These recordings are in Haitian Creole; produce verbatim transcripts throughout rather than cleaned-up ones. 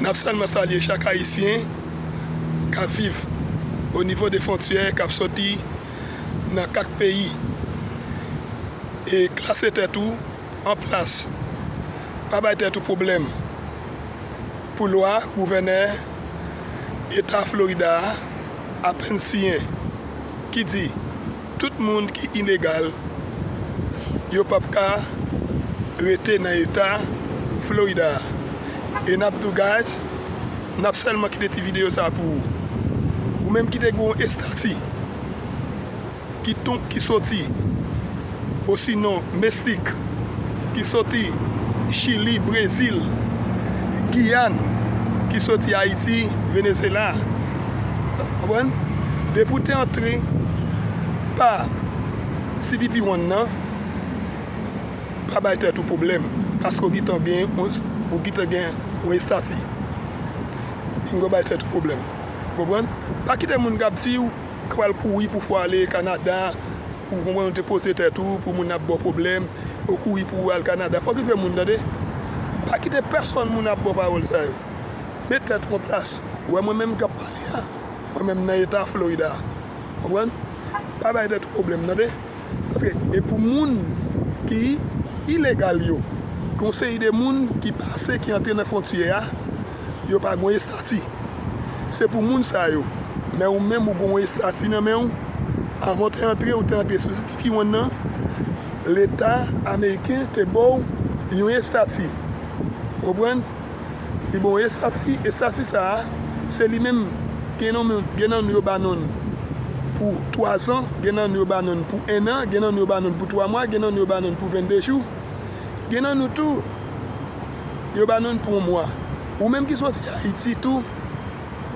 N ap sèlman salye chak Ayisyen k ap viv o nivo de fwontyè, k ap soti nan kat peyi. E klase tèt ou an plas. Pa bay tèt ou pwoblèm. Pou lwa gouvènè Eta Florida a apèn siyen, ki di tout moun ki ilegal, yo p ap ka rete nan Eta Florida a. E n ap di w, guys, n ap sèlman kite ti videyo sa a pou ou. Ou menm ki te gen yon estati ki ton, ki soti, osinon mestik, ki soti Chili, Brezil, Giyàn, ki soti Ayiti, Venezyela. Konprann? Depi w te antre pa C B P One nan, pa bay tèt ou pwoblèm, paske w gentan gen, ou gentan gen yon estati. Pinga w bay tèt ou pwoblèm. Konprann? Pa kite moun k ap di w k pral kouri pou fò ale Kanada, ou konprann, ou te poze tèt ou pou moun ap ba w pwoblèm, ou kouri pou w al Kanada. Pa okipe moun, tande. Pa kite pèsonn moun ap ba w pawòl sa yo. Met tèt ou an plas. Ou wè mwen menm k ap pale a, mwen menm nan Eta Florida. Konprann? Pa bay tèt ou pwoblèm, tande. Paske e pou moun ki ilegal yo, gen yon seri de moun ki pase, ki antre nan fwontyè a, yo pa gen estati. Se pou moun sa yo. Men ou menm ou gen yon estati nan men w. Anvan w te antre, ou te antre sou C B P One nan. Leta ameriken te ba w yon estati. Ou konprann? Li ba w estati, estati sa a, se li menm. Gen nan, gen nan nou yo ba nou l pou twa zan, gen nan nou yo ba nou l pou en an, gen nan nou yo ba nou l pou twa mwa, gen nan nou yo ba nou l pou vennde jou. Gen nan nou tou, yo ba nou l pou yon mwa. Ou menm ki soti Ayiti tou,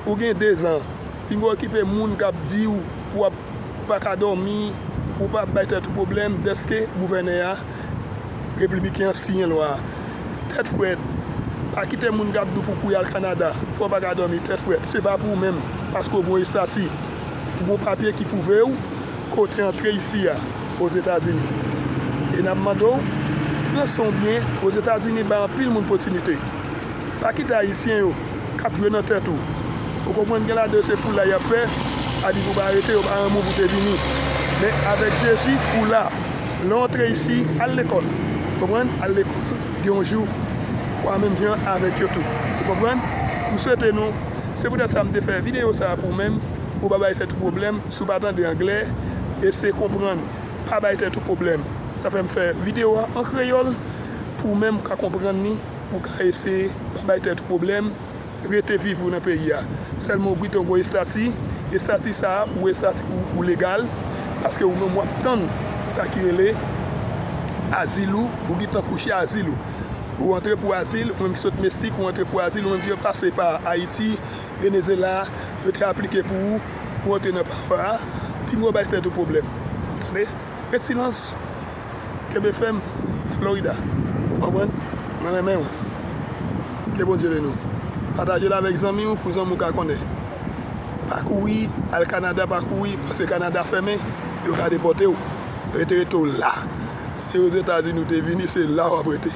ou gen de zan. Pinga w okipe moun k ap di w pou w ap, pou w pa ka dòmi, pou w pa bay tèt ou pwoblèm, dèske gouvènè a, repibliken an, siyen lwa a. Tèt frèt. Pa kite moun k ap di w pou w kouri al Kanada, fò w pa ka dòmi, tèt frèt. Se pa pou ou menm, paske w gen yon estati, ou gen yon papye ki pwouve w ke w te antre isi a, Ozetazini. E n ap mande w, pran swen w byen, Ozetazini bay anpil moun pòtinite. Pa kite Ayisyen yo k ap jwe nan tèt ou. Ou konprann, gen ladan yo se foulay y ap fè, a di pou w pa rete, yo pa renmen w pou w te vini. Men avèk Jezi, ou la. Lè w antre isi, al lekòl. Konprann? Al lekòl. Gen yon jou, w a menm jan avèk yo tou. Ou konprann? M swete nou, se poutèt sa m te fè videyo sa a pou ou menm, pou w pa bay tèt ou pwoblèm, si w pa tande anglè, eseye konprann, pa bay tèt ou pwoblèm. Sa fè m fè videyo a an kreyòl, pou ou menm ka konprann li, pou w ka eseye pa bay tèt ou pwoblèm, rete viv ou nan peyi a. Sèlman ou gentan gen yon estati, estati sa a, ou estati ou, ou legal, paske ou menm w ap tann sa ki rele azil ou, ou gentan kouche azil ou. Ou antre pou azil, ou menm ki sot mestik, ou antre pou azil, ou menm ki pase pa Ayiti, Venezyela, yo te aplike pou ou, pou antre nan pawa a, pinga w bay tèt ou pwoblèm. Tande? Ret silans. Kenbe fèm, Florida. Konprann? Mwen renmen w. Ke Bondye beni w. Pataje l avèk zanmi w pou zanmi w ka konnen. Pa kouri al Kanada, pa kouri, paske Kanada fèmen, yo ka depòte w. Rete, rete w la. Se Ozetazini w te vini, se la w ap rete.